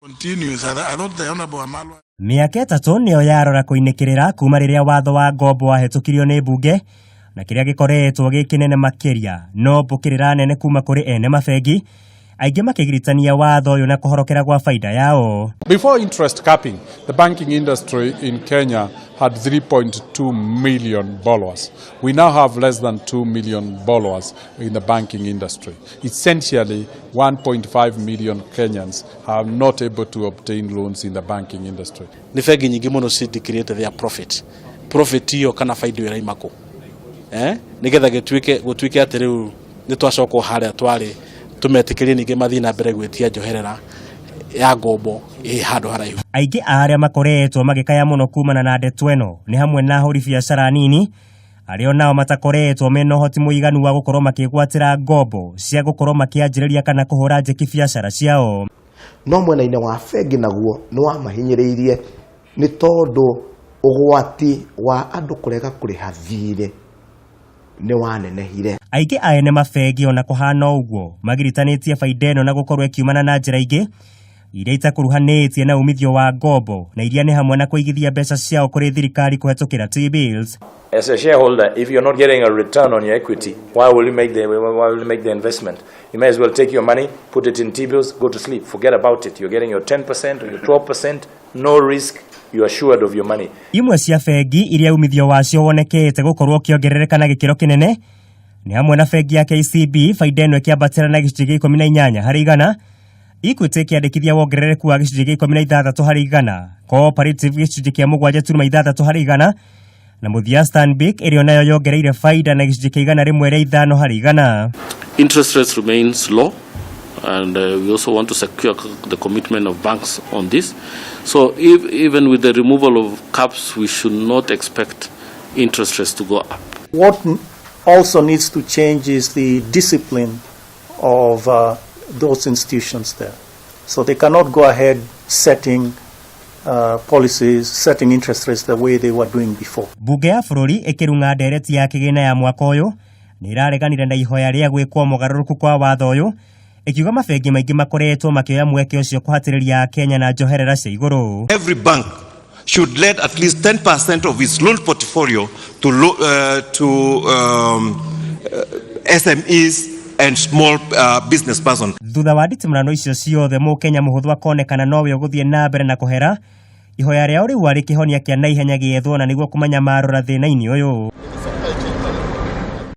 Continues. I thought the Honorable Wamalwa Mĩaka 3 nĩyo yarora kũinĩkĩrĩra kuma rĩrĩa watho wa ngombo wahĩtũkirio nĩ mbunge, na kĩrĩa gĩkoretwo gĩ kĩnene makĩria no mbũkĩrĩra nene kuma kũrĩ ene mabengi, aingĩ makĩgiritania watho ũyũ na kũhorokera gwa baida yao. Before interest capping, the banking industry in Kenya had 3.2 million borrowers. We now have less than 2 million borrowers in the banking industry. Essentially, 1.5 million Kenyans are not able to obtain loans in the banking industry. Nĩ bengi nyingĩ mũno ci decreate their profit iyo kana faida ĩyo ĩraima kũ, nĩgetha gĩtuĩke gũtuĩke atĩ rĩu nĩ twacokwo harĩa twarĩ, tũmetĩkĩrie ningĩ mathiĩ na mbere gwĩtia njoherera ya ngombo ĩ handũ haraihu. Aingĩ a arĩa makoretwo magĩkaya mũno kumana na ndeto ĩno nĩ hamwe na ahũri biacara nini, arĩa onao matakoretwo mena ũhoti mũiganu wa gũkorwo makĩgwatĩra ngombo cia gũkorwo makĩanjĩrĩria kana kũhũra njeki biacara ciao. No mwena-inĩ wa bengi naguo nĩ wamahinyĩrĩirie, nĩ tondũ ũgwati wa andũ kũrega kũrĩha thirĩ nĩ wanenehire. Aingĩ a ene mabengi, ona kũhana ũguo, magiritanĩtie baida ĩno na gũkorwo ĩkiumana na njĩra ingĩ iria itakuruhanĩtie na umithio wa ngombo, na iria nĩ hamwe na kũigithia mbeca ciao kũrĩ thirikari kũhetũkĩra T-bills. As a shareholder, if you're not getting a return on your equity, why will you make the investment? You may as well take your money, put it in T-bills, go to sleep, forget about it. You're getting your 10% or your 12%, no risk, you're assured of your money. Imwe cia bengi iria umithio wacio wonekete gũkorwo ũkĩongerereka na gĩkĩro kĩnene nĩ hamwe na bengi ya KCB, baida ĩno ĩkĩambatĩra na gĩcunjĩ gĩa 18%, Equity ĩkĩandĩkithia wongerereku wa gĩcunjĩ gĩa 16%, Cooperative gĩcunjĩ kĩa 7.6%, na mũthia Stanbic ĩrĩa onayo yongereire baida na gĩcunjĩ kĩa 105%. Interest rates remains low, and we also want to secure the commitment of banks on this. So if, even with the removal of caps, we should not expect interest rates to go up. What also needs to change is the discipline of those institutions there. So they cannot go ahead setting policies, setting interest rates the way they were doing before. Mbunge ya bũrũri ĩkĩrung'a ndereti ya kĩgĩna ya mwaka ũyũ nĩ ĩrareganire na ihoya rĩa gwĩkwo mũgarũrũku kwa watho ũyũ, ĩkiuga mabengi maingĩ makoretwo makĩoya mweke ũcio kũhatĩrĩria Kenya na njoherera cia igũrũ. Every bank should lend at least 10% of its loan portfolio to SMEs and small business person. Thutha wa nditimũrano icio ciothe, mũkenya mũhũthũ akonekana nowe ũgũthiĩ na mbere na kũhera. Ihoya rĩao rĩu arĩ kĩhonia kĩa naihenya gĩethwo na nĩguo kũmenya marũra thĩna-inĩ ũyũ.